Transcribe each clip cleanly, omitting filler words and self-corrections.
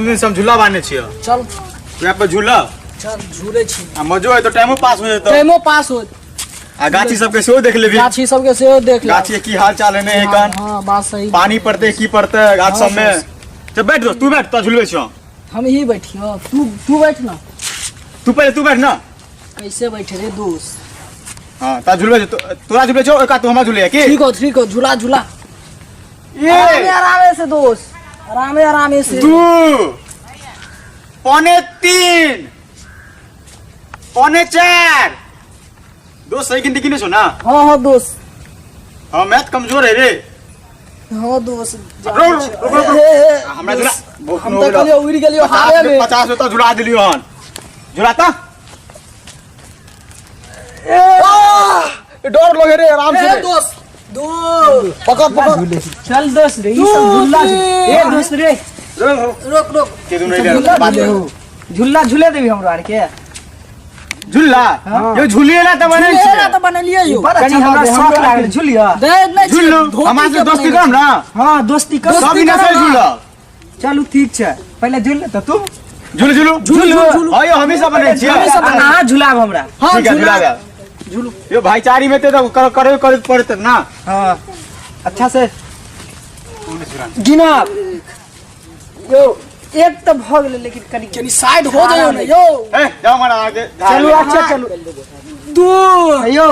2 दिन से हम झूला बांधने छियै। चल। वएह पर झूला। चल, झूले छी। आ मजो है तो टाइमो पास हो जेतौ। टाइमो पास हो। आ गाछी सबके सेहो देख लेबी। गाछी सबके सेहो देख ले। गाछी के की हाल चाल है ने एखन। हाँ, बात सही। पानी पड़ते की पड़ते गाछ सब में। चल बैठ दोस्त, तू बैठ, तो झूलबे छियो। हम ही बैठियो, तू तू बैठ ना। तू पहले तू बैठ ना। कैसे बैठे रे दोस्त? हाँ, ता झूलबे छियो, तोरा झूलबे छियो, एका तू हमरा झूले की। ठीक हो, ठीक हो, झूला झूला। ये आरामे आरामे से दोस्त, आरामे आरामे से। 2, 2.75, 3.75। दोस्त, सही गिनती गिने छो ना? हाँ हाँ दोस्त। हाँ, मैथ कमजोर है रे। हाँ दोस्त। रुक, रुक, रुक, रुक। ए, ए, हमरा झूला बहुत हम हो तो गेलो। कहलियो उड़ गेलियो 50 हावे में। 50 तो झुला दिलियो हन। झुलाता डर लगे रे, आराम से ए रे। दोस्त, दो पकड़ पकड़। चल दोस्त रे, ई सब झूला ए दोस्त रे। रोक रोक। के तू नहीं झूला बात झूले हो, झूला झूले देबी हमरा आर के? झूला यो झूलिए ना त बने झूले ना तो बनेलिए यो। बड़ कनी अच्छा हमरा लगे, शौक हमरो लागल झूलिया। दे नहीं छी, झूलू। धोती हमरा से के दोस्ती बनेलिए। करम ना। हाँ, दोस्ती कर। सब दिना से झूला। चलू ठीक छै, पहिले झूल त तू। झूलू झूलू। झूलू झूलू। हाँ, यो हमी सब बने छियै। हमी सब बने। अहाँ झुलाब हमरा। हाँ, ठीक है। झूला। झूला झूलू। यो भाईचारी में तो करे करे करे पड़ते ना। हाँ, अच्छा से गिनब। यो एक तऽ भऽ गेलै, लेकिन कनी कनी साइड हो जाइयो ना यो। ए जाओ मारा आगे। चलू, अच्छा चलू। दू। यो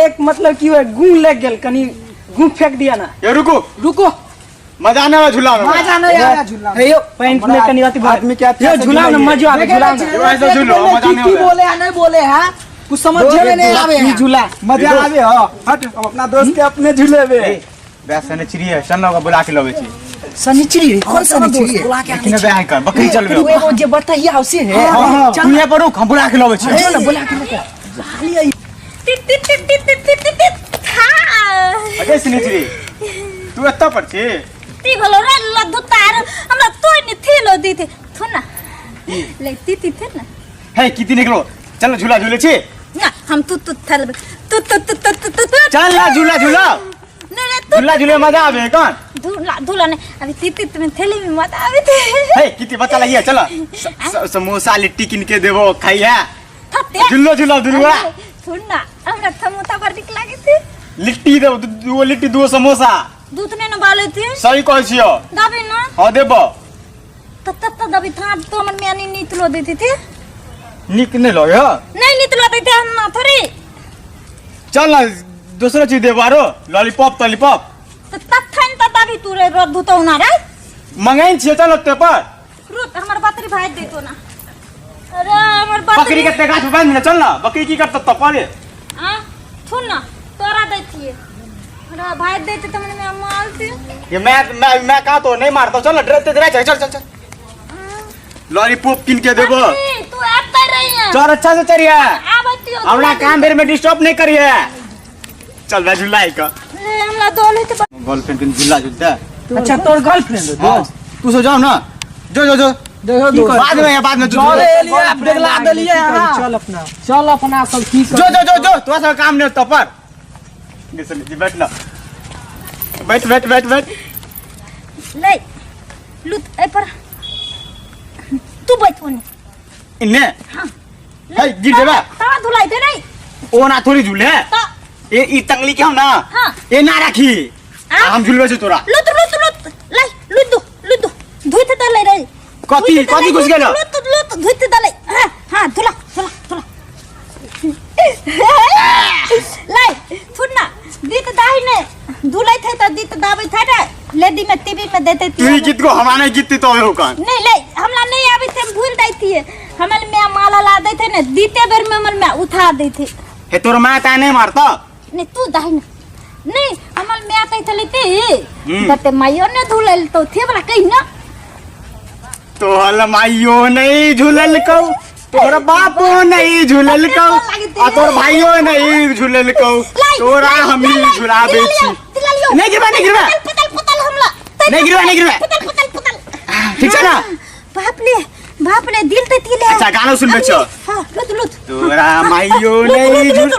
एक मतलब की हुआ, गुह लग गेल, कनी गुह फेंक दिया ना। ये रुको। रुको। मजा नहीं आवे झूला में। मजा नहीं आया झूला में। हे यो पैंट में कनी अथी भर- आदमी के अच्छा यो से झूला में झुलाइए। मजा आवे, झूला में। यो ऐसे झूलो, मजा नहीं की आवे। बोले या नहीं बोले है, कुछ समझ में नहीं आवे ई है। झूला मजा आवे हो, हट, हम अपना दोस्त के अपने झूलेबे। बे सनिचरी है, सन्ना का बुला के लवे छी। सनिचरी रे, कौन सनिचरी है? बुला के आने। लेकिन बे आइ कर बकरी चलबे। ओ एगो जे बतैया हो से है। हाँ हाँ, तू यहाँ पर रुक, हम बुला के लवे छी। चल ना, बुला के लेके आ। Tit tit tit tit tit tit tit tit था। अरे सनिचरी, तू एत्ता पर छी? ती भलो रे लड्डू तार हमरा तो नि थेलो दी थे थो ना ले ती ती थे ना। हे किती निकलो, चल झूला झूले छी। ना हम तू तू थल तू तू तू तू तू तू तू। चल ना, झूला झूला। नहीं नहीं, तू झूला झूले मजा आवे कौन? झूला झूला नहीं, अभी ती ती तुम्हें थैली में मत आवे थे। हे किती बच्चा लगी है, चल समोसा लिट्टी किन के देबो खाइया। थते। झूलो झूला दुलुआ। सुन ना, हमरा समोसा बड़ निक लागे थे। लिट्टी देबो, दूगो लिट्टी दूगो समोसा। दूध नहीं न बाले थे। सही कहै छियो। दबे ना। हाँ देबो। तब तब तब दबे था तो हमर म्यानी नीतलो देते थे। निक नहीं लगे हो? नहीं नीतलो देते हम ना थोड़ी। चल ना, दूसरा चीज देबो आरो लॉलीपॉप तॉलीपॉप। तो तब थन त दबी तू रे रद्दू तो ना रे। मंगाइन छियो, चल ओते पर। रुक, हमर बकरी भाई देतो ना। अरे हमर बकरी बकरी के गाछ पे बांध दे, चल ना, बकरी की करत तो परे। हां सुन ना, तोरा दैतिए। अरे भाई देते त मन में मालते। ये मैं मैं मैं कहा तो नहीं मारता, चल ना, डरते डरे चल चल चल। लॉलीपॉप किन के देबो। बकरी, तू आते रही है। चल अच्छा से चलिए। आवती हो। हमरा काम बेर में डिस्टर्ब नहीं करिए। चल बे झूला एक। ए, हमरा दोले ते गर्लफ्रेंड के झूला झूलता। अच्छा तोर गर्लफ्रेंड हो हाँ। दोस्त? तू सो जाओ ना, जो जो जो। देखो की दोस्त। कर- बाद में या बाद में तू चल जो एलिया देखला देलिए अहाँ। चल अपना। चल अपना सब की जो जो जो जो तोरा सब काम नहीं होता पर। ये सुन, जी बैठ ना, बैठ बैठ बैठ बैठ। ले लुत ए पर तू बैठ ओने। इन्ने? हां। हे गिर जेबा। तवा धुलाई दे नहीं। ओ ना थोड़ी झूले। त ए ई तंगली के हम ना। हाँ। ए ना राखी। आ? हम झूलबे छी तोरा। लुत लुत लुत ले लुत दो लुत दो धुइत त ले रे। कथी धुइत त कथी ले, घुस गेलो? लुत लुत धुइत त ले। हां हां, धुला धुला धुला। ले सुन ना, दीत दाही ने धुलाई थे त दीत दाबै थे रे ले दी में टीवी में देते तू ही गीत को हमरा नहीं गीत तो हो कान। नहीं ले, हमरा नहीं आबै थे, हम भूल दै थिए। हमर मैं माला ला दै थे ने, दीते बेर में हमर मैं उठा दै थे। हे तोर मां ता नहीं मारता। नहीं तू दाही ना नहीं, हमर मैं तै थले ते हम्म। तते माइयो ने धुलल तो थे वाला कहि ना। तोहर माइयो नहीं झूलल कौ, तोहर बापो नहीं झूलल कौ, आ तोहर भाइयो नहीं झूलल कौ, तोरा हम ही झुलाबे छी। नहीं गिरबा, नहीं गिरबा। पतल पतल हमला। नहीं गिरबा, नहीं गिरबा। पतल पतल पतल। ठीक छै ना? बाप रे बाप रे, दिल ते तिले। अच्छा गाना सुनबे छ? हां, लुत लुत। तोरा माइयो नहीं झूल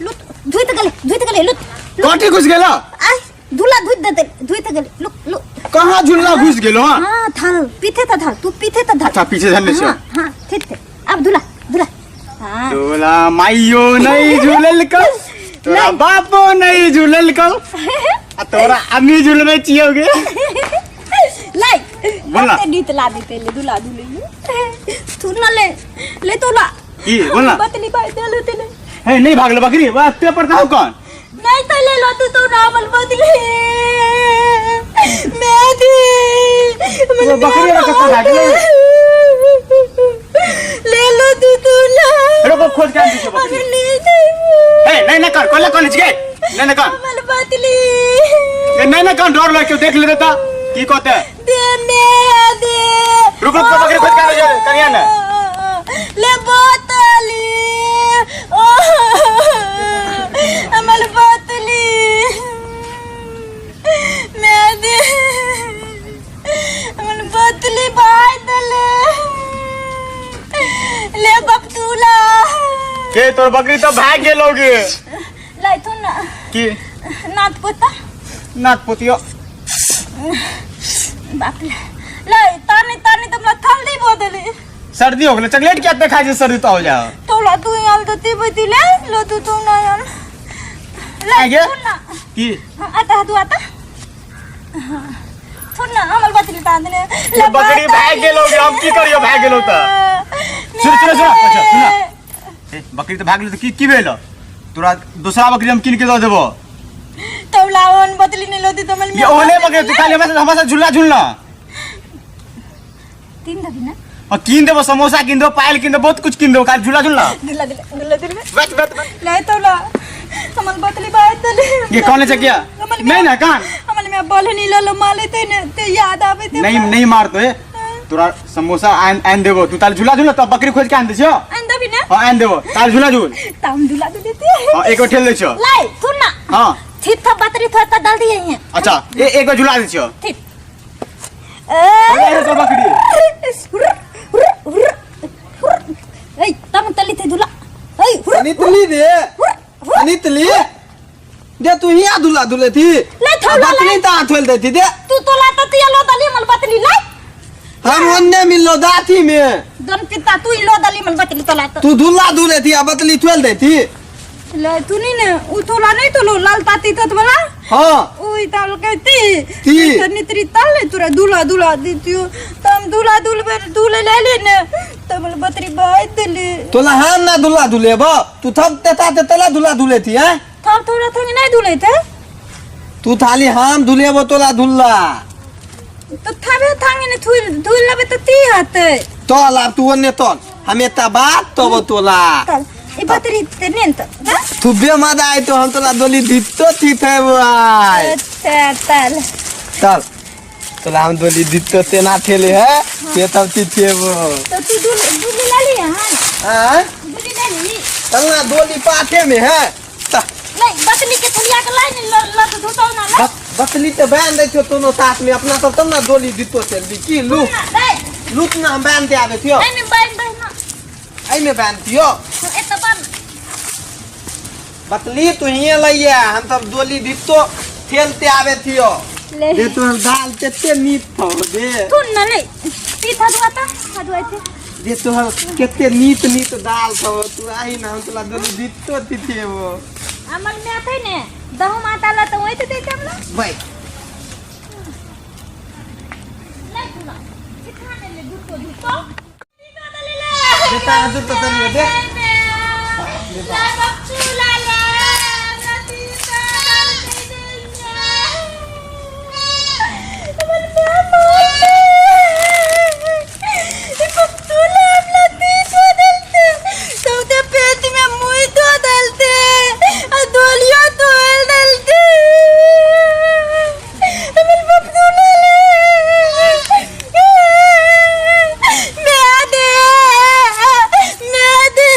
लुत धुइत गेले, धुइत गेले लुत। कथी घुस गेलो? आ धुला धुइत देते, धुइत गेले लुक लुक। कहाँ झूलना घुस गेलो? हाँ। हाँ, धर पीछे त धर, तू पीछे त धर। अच्छा, पीछे धरने छै। हाँ हाँ, ठीक थे। अब धुला धुला। हाँ। तोरा माइयो नहीं झूलल कौ, तोरा बापो नहीं झूलल कौ, आ तोरा अम्मी झूलबे छियोगे। लाई। बोल ना। कते गीत ला दे ले दुला दुले तू ना ले ले तोला। की बोल ना। बतली भाई दे ले तेले। हे, नहीं भागलो बकरी वाह ते पर था कौन? नहीं तो ले लो तू तो ना बल बदली मैं दी। वो बकरी वाला कत्ता भागलो? ले लो तू तो ना। रुको, खोज के आन दी बकरी। हमें ले दे। हे, नहीं ना कर, कोला कौन के नहीं ना कर। हमल बदली। ए, नहीं ना कर, डर लगे क्यों देख ले देता की कहते। दे मैं दे। रुको, रुको, बकरी खोज के आने दे, करिया ना। ले बोतली, ओ हमल बोतली मैं दे, हमल बोतली भाई दले ले बपतूला। के तोर बकरी तो भाग गेलोगे। लाई तू ना। की? नात पोता। नात पोतियो। बाप रे, लाई तानी तानी तुमला थल्दी बोतली। सर्दी हो गेलै, चॉकलेट क्या खाइ छै, सर्दी तो हो जाओ। तोला तू आल तो ती बती ले लो तू तू ना यार ले। आगे? सुन ना। की? हाँ, आता तू आता। हाँ, सुन ना, हमर बतली तान दे ले। बकरी भाग गेलो, हम की करियो? भाग गेलो त सुन सुन सुन। अच्छा सुन, ए, बकरी तो भाग गेलो त की की भेल? तोरा दूसरा बकरी हम किन के दऽ देबो। तोला ओन बतली नहीं लोती तो मल। ये ओहने बकरी, तू खाली हमरा से झूला झूलना। तीन दबी ना। और किन देबो, समोसा किन देबो, पायल किन देबो, बहुत कुछ किन देबो, खाली झूला झूलना। दिला दिला दिला दिला। बच बच बच। ले तोला हमर बतली बात दले। ये कौन है क्या? नहीं ना कान। हमर में बोले नहीं लो माले ते ने ते याद आवे ते। नहीं नहीं मार तो ए, तोरा समोसा आन आन देबो, तू ताल झूला झूलना, तब बकरी खोज के आन दे छियो। आन दबी ना। हां, आन देबो, ताल झूला झूल। ताम झूला दे देते। हां, एक ठेल दे छियो। लाई सुन ना। हां। ठीक था, बकरी थोड़ा ता डाल दिए हैं। अच्छा, ए एक बार झूला दे छियो। ठीक। अरे तो बकरी ए तम तली थे झूला ए। अनितली दे, अनितली दे, तू हिया दुला दुले थी। ले थोड़ा। बकरी ता थोल देती दे। तू तो लाता तू लो दली मल बतली लाई। हम ओन्ने मिललो दाथी में। दोन पिता तू ही लो दली मल बतली तो लाता। तू दुला दुले थी आ बतली थोल देती। ले तू नहीं ने उ तोला नहीं तो लो लाल ताती तो वाला। हां। उई ताल कहती ती। तो नित्री ताल ले तुरा दुला दुला दीतियो तम दुला दुल बेर दुले ले ले ने तम बतरी बाय दली। तोला हम ना दुला दुले बो, तू थप तेता ते तला दुला दुले थी हैं। थप थोड़ा थंग नहीं दुले थे। तू थाली हम दुलेबो तोला दुल्ला। तो थाबे थांगे ने थुल धुल लेबे तो ती हते। तोल आब तू ओन्ने तोल, हम एता बात तब तोला। तल ई बतरी ते नेन त। थुबे मदा आय तो हम तोला दोली दित्तो थी थे भाई। अच्छा तल। चल तोला हम दोली दित्तो तेना ठेले है ते तब थी थे वो। तो तू दुल दुली ला ली। हां। हां, दुली ले ली। चल ना दोली पाठे में है। नहीं बतली के थलिया के लाई ने ल ल धोतो ना ल। बतली ते बांध दे छो दोनों साथ में अपना सब तब ना दोली दित्तो चल दी की लू। नहीं लूट ना हम बांध दे आवे थियो। नहीं नहीं बांध दे ना। आई में बांध दियो। ए तो बांध। बतली तू हिये लइया, हम सब दोली दित्तो ठेलते आवे थियो। ले दे तोर दाल केते नीत थो दे। तू न ले ती था दुआता था दुआते। दे तोहर केते नीत नीत दाल थो, तू आई ना हम तोला दोली दित्तो तिथे वो। अमल में आते ने दहु माता ला तो वही तो देते हम लोग। भाई ले तू कितना ने ले दूध को दूध को बेटा दूध तो चलिए दे। ला बच्चू ला ला नदी सा अमल में मारते ये बच्चू ला नदी तो डालते तो ते पेट में मुई तो डालते और दोलियो तो डालते अमल बच्चू ला ले मैं दे मैं दे।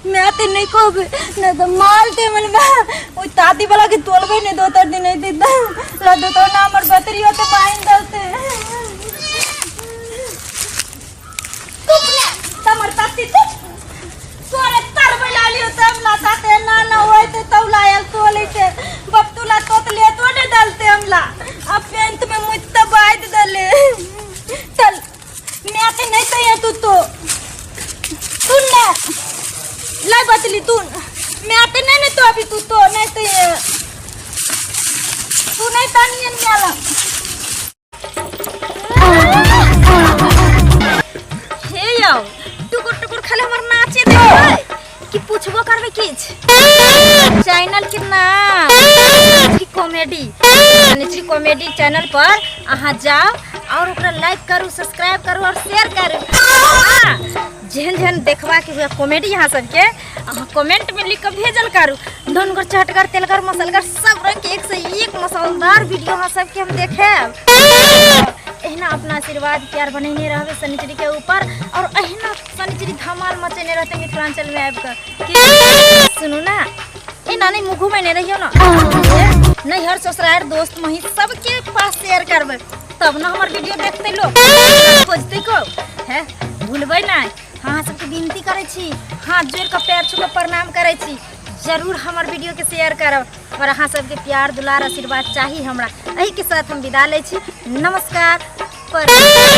मैं ते नहीं कहबे न तो मारते मन बा ओइ ताती वाला के तोलबे नहीं दो तर दिन नहीं देता ला दो तो ना हमर बतरी होते पाइन दलते तुपने तमर ताती तुप तोरे तर बैला लियो तब ला ताते ना ना होते तब लायल तो लेते बाप तुला तोत ले तो ने डालते हमला अब पेंट में मुझ तब बांध दले। चल मैं ते नहीं तैयार तू तो तू ना लाई बतली तू मैं ते नहीं नहीं तो अभी तू तो नहीं तैयार तू नहीं तानी म्याला। हे यौ टुकुर टुकुर खाली हमर नाचे देखबै कि पूछबो करबै किछ। चैनल के नाम कॉमेडी कॉमेडी चैनल पर अहाँ जाओ और ओकरा लाइक करू, सब्सक्राइब करू और शेयर करू। हाँ, जेहन जेहन देखबा के हुए कॉमेडी अहाँ सबके अहाँ कमेंट में लिख के भेजल करू। धनगर चटगर तेलगर मसलगर सब रंग के एक से एक मसालेदार वीडियो अहाँ सबके हम देखेब। एहिना अपना आशीर्वाद प्यार बनेने रहबे शनिचरी के ऊपर और एहिना शनिचरी धमाल मचेने रहते मिथिलांचल में आबि के। सुनू ना ए नानी मुँह घुमेने रहियो ना नैहर ससुरार दोस्त मही सबके पास शेयर करबै तब ना हमर वीडियो देखते लोग खोजते को है भूलबै ना। अहाँ सबके विनती करै छी, हाथ जोड़ के पैर छू के प्रणाम करै छी, जरूर हमर वीडियो के शेयर करब और अहाँ सबके प्यार दुलार आशीर्वाद चाही हमरा। एही के साथ हम विदा लै छी। नमस्कार। पर